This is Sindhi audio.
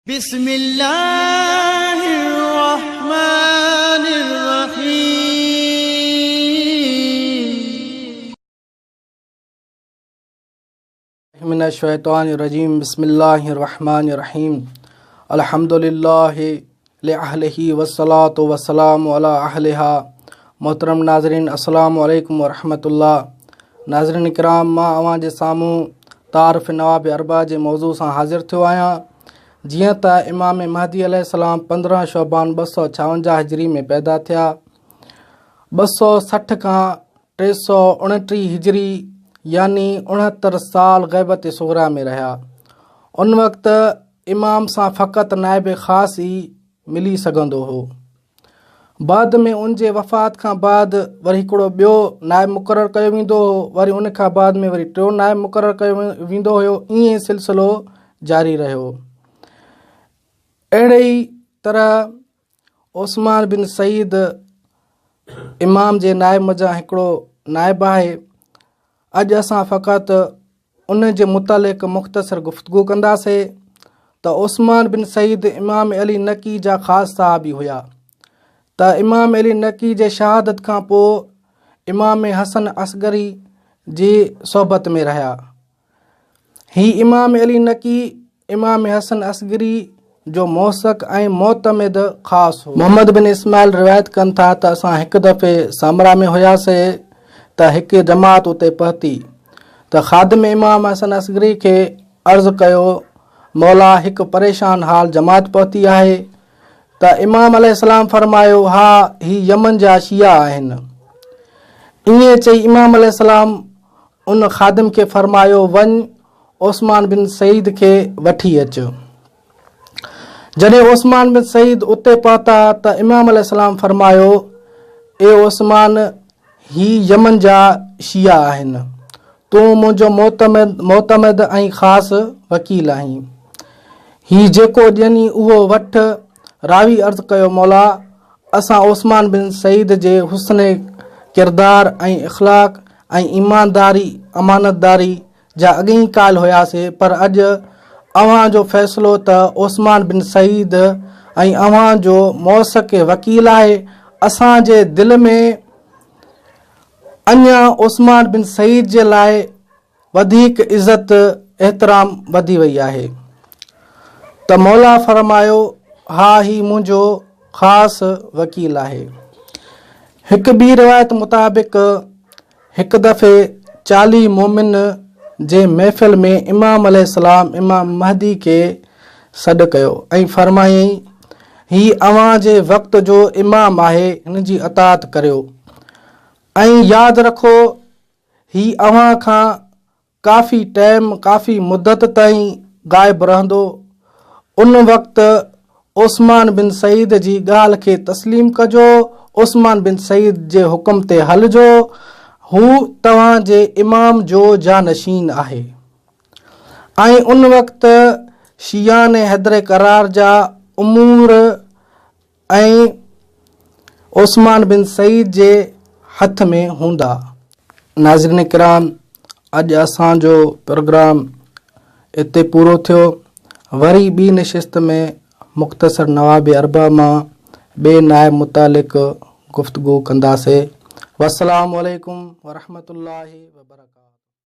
بسم الله الرحمن الرحيم. من الشيطان الرجيم بسم الله الرحمن الرحيم الحمد لله لأهله والصلاة والسلام على اهلها محترم ناظرين السلام عليڪم ورحمة الله ناظرين ڪرام مان اوهان جي سامهون تعارف نواب اربع جي موضوع سان حاضر ٿيو آهيان جيئن ته امام مهدي عليه السلام 15 شعبان 256 هجري ۾ پيدا ٿيا 260 کان 329 هجري يعني 69 سال غيبت صغريٰ ۾ رهيا. ان وقت امام سان فقط نائب خاص ئي ملي سگهندو هو. بعد ۾ ان جي وفات کان بعد وري هڪڙو ٻيو نائب مقرر ڪيو ويندو هو، وري ان کان بعد ۾ وري ٽيون نائب مقرر ڪيو ويندو هيو، ائين سلسلو جاري رهيو. اهڙي ئي طرح عثمان بن سعيد امام جي نائب منجهان هڪڙو نائب آهي. اڄ اسان فقط ان جي متعلق مختصر گفتگو ڪنداسي ته عثمان بن سعيد امام علي نقي جا خاص صحابي هيا ته امام علي نقي جي شهادت کان پوء امام حسن عسڪري جي صحبت ۾ رهيا. هي امام علي نقي، امام حسن عسڪري جو موثق ۽ معتمد خاص هو. محمد بن اسماعيل روايت ڪن ٿا ته اسان هڪ دفعي سامرا ۾ هياسي ته هڪ جماعت اتي پهتي ته خادم امام حسن عسڪري کي عرض ڪيو مولا هڪ پريشان حال جماعت پهتي آهي ته امام عليه السلام فرمايو ها هي يمن جا شيعا آهن. ائين چئي امام عليه السلام ان خادم کي فرمايو، وڃ عثمان بن سعيد کي وٺي اچ. جڏهن عثمان بن سعيد اتي پهتا ته امام عليه السلام فرمايو، اي عثمان! هي يمن جا شيعا آهن. تون منهنجو معتمد ۽ خاص وڪيل آهين. هي جيڪو ڏيني اهو وٺ. راوي عرض ڪيو، مولا! اسان عثمان بن سعيد جي حسن ڪردار ۽ اخلاق ۽ ايمانداري امانتداري جا اڳي ئي قائل هياسي پر اڄ اوهان جو فيصلو ته عثمان بن سعيد ۽ اوهان جو موثق وڪيل آهي اسان جي دل ۾ اڃا عثمان بن سعيد جي لاء وڌيڪ عزت احترام وڌي وئي آهي ته مولا فرمايو ها هي منهنجو خاص وڪيل آهي. هڪ ٻي روايت مطابق هڪ دفعي 40 مومن جي محفل ۾ امام عليه السلام امام مهدي کي سڏ ڪيو ۽ فرمايائين هي اوهان جي وقت جو امام آهي هن جي اطاعت ڪريو ۽ ياد رکو هي اوهان کان ڪافي ٽائيم، ڪافي مدت تائين غائب رهندو. ان وقت عثمان بن سعيد جي ڳالهه کي تسليم ڪجو، عثمان بن سعيد جي حڪم تي هلجو، هو توهان جي امام جو جانشين آهي. ۽ ان وقت شيعان حيدر ڪرار جا امور ۽ عثمان بن سعيد جي هٿ ۾ هوندا. ناظرين ڪرام اڄ اسان جو پروگرام اتي پورو ٿيو وري ٻي نشست ۾ مختصر نواب اربع مان ٻئي نائب متعلق گفتگو ڪنداسي والسلام عليڪم ورحمة الله وبرڪاته.